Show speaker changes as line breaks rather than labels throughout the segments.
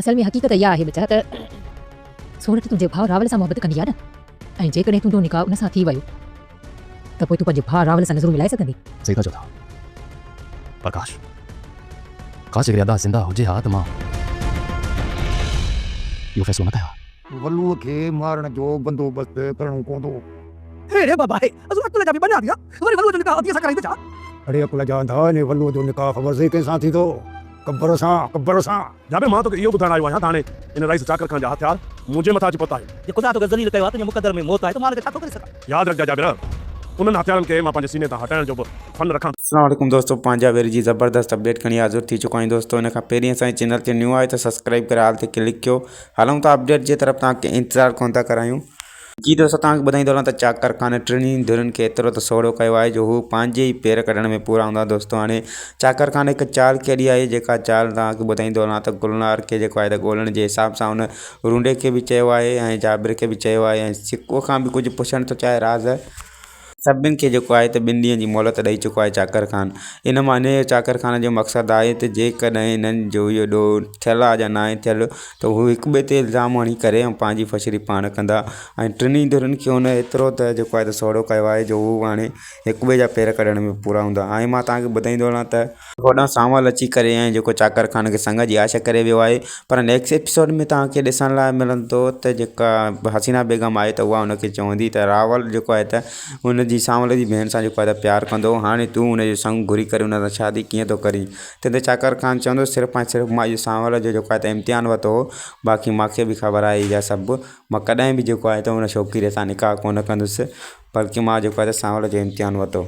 اصل ۾ حقيقت اها آهي ٻچا ته سورٺ تنهنجي ڀاء راول سان محبت ڪندي آهي نه ۽ جيڪڏهن تنهنجو نڪاح ان سان ٿي ويو ته پوء تون پنهنجي ڀاء راول سان نظرون ملائي سگهندين؟
صحيح ٿا چئو ٿا پر ڪاش ڪاش جيڪڏهن ادا زنده هجي ها ته مان اهو فيصلو نه ڪيان ها.
ولوء کي مارڻ جو بندوبست ڪرڻو پوندو.
اڙي بابا هي ازو عقل جا به ٻنا ٿيا وري ولوء جو نڪاح اديء سان ڪرائيندين ڇا؟
اڙي عقل جا انڌا انهي ولوء جو نڪاح خبر اٿئي ڪنهن سان ٿيندو؟ ڪبر سان، ڪبر سان.
جابر مان توکي اهو ٻڌائڻ آيو آهيان ته هاڻي ان رئيس چاڪر خان جا هٿيار منهنجي مٿان اچي پهتا آهن.
جي خدا توکي ذليل ڪيو آهي تنهنجي مقدر ۾ موت آهي ته مان ان کي ڇا ٿو ڪري سگهان؟
ياد رکجانء جابر انهن هٿيارن کي مان پنهنجي سيني تان هٽائڻ جو به فن رکان ٿو.
اسلام عليڪم دوستو پنهنجا وير جي زبردست اپڊيٽ کڻي حاضر ٿي چڪو آهيون دوستو ان کان پهرين اسان جي چينل تي نيو آهيو ته سبسڪرائب ڪري آل تي ڪلڪ ڪيو هلون ٿا اپڊيٽ جي طرف توهان کي انتظار ڪون ٿا ڪرايون. جي دوستو توهان کي ٻڌائيندو هلان ته چاڪر خان ٽنهي ڌرين کي ايترو ته سوڙهو ڪيو آهي جو هو پنهنجي ئي پير ڪڍڻ ۾ پورا هوندا دوستو هاڻي چاڪر خان هڪ چال کيڏي آهي جيڪا چال توهان کي ٻڌائيندو هلان ته گلنار کي جيڪو آهي ته ڳولڻ جي حساب سان هن رونڊي کي به چيو آهي ۽ جابر کي به چيو آهي ۽ سڪو کان به ڪجهه پڇڻ ٿو چاهي راز سڀني کي جيڪو آهي ته ٻن ڏينهن جي مهلت ڏئي چڪو آهي چاڪر خان. ان مان انهيء چاڪر خان جو مقصد آهي ته جيڪڏهن انهن جو اهو ڏوهه ٿيل آهي يا ناهي ٿيل ته هو هڪ ٻئي تي الزام هڻي ڪري ۽ پنهنجي فشري پاڻ ڪندا ۽ ٽنهي ڌرين کي هن ايترو ته جيڪو آهي ته سوڙهو ڪيو آهي جو هو هاڻي هڪ ٻئي جا پير ڪڍڻ ۾ پورا هوندا ۽ مان توهان کي ٻڌائيندو هلان ته هوڏانهن سانول اچي ڪري ۽ جيڪو چاڪر خان کي سڱ جي آڇ ڪري ويو آهي پر نيڪسٽ ايپيسوڊ ۾ توهان کي ڏسڻ لاء ملندو ته جيڪا حسينا بيگم آهي ته اها هن کي چوندي ته راول جيڪو آهي ته هن جي سانول جي ڀيڻ سان جيڪو آهي ته پيار ڪندو هو هاڻي تون هن جو سڱ گهري ڪري هن سان شادي ڪيئن ٿو ڪرين تنهن تي چاڪر خان چوندو صرف ۽ صرف مان اهو سانول جو جيڪو آهي ته امتحان ورتو هو باقي مان کي به خبر آهي اها سڀ مان ڪڏهن به جيڪو آهي ته هن ڇوڪري سان نڪاح ڪونه ڪندس بلڪه مان جيڪو آهي ته سانول جو امتحان ورتو.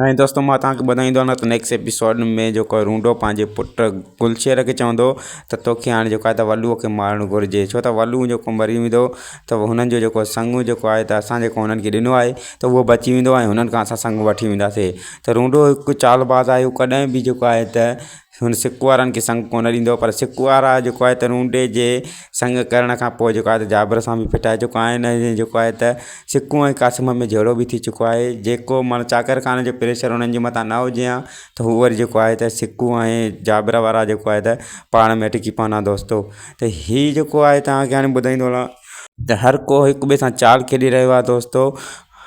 ۽ دوستو مان توهان کي ٻڌائيندو هلان ته نيڪسٽ ايپيسوڊ ۾ جيڪو رونڊو پنهنجي پٽ گلشير کي چوندو ته توکي هاڻي جيڪو آهي ته ولوء کي مارڻ گهرجي ڇو ته ولو جيڪو مري ويندو ته هنن جو جيڪو سڱ جيڪو آهي ته اسان جيڪو هنن کي ڏنو آهي ته اهو بچي ويندو ۽ هنن کان اسان سڱ وٺي وينداسين ته رونڊو هڪ چالباز آهي هو ڪڏهن به جيڪو آهي ته هن سڪ وارن کي سڱ ڪونه ڏيندو پر سڪ وارا جيڪو آهي ته رونڊي جي سڱ ڪرڻ کان پوءِ جيڪو آهي ته جابر سان به ڦٽائي چڪا آهن ۽ جيڪو آهي ته سڪون ۽ قاسم ۾ جهيڙو به ٿي چڪو آهي جيڪو معنيٰ چاڪر خان جو پريشر انهن جي مٿان نه هجي ها ته هو وري جيڪو آهي ته سڪون ۽ جابر وارا جيڪو آهي ته پاڻ ۾ اٽڪي پوندا دوستو ته هي جيڪو آهي توهان کي هاڻي ٻڌائيندو هلان ته هر ڪو هڪ ٻئي سان چال کيڏي رهيو آهي دوستو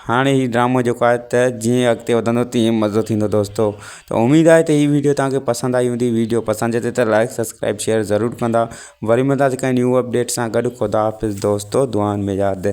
هاڻي هي ڊرامو جيڪو آهي ته جيئن اڳتي وڌندو تيئن مزو ٿيندو دوستو ته اميد آهي ته هي ويڊيو توهان کي پسند آئي هوندي ويڊيو پسند اچي ته لائڪ سبسڪرائب شيئر ضرور ڪندا وري ملنداسين ڪنهن نيو اپڊيٽ سان گڏ خدا حافظ دوستو دعائن ۾ ياد.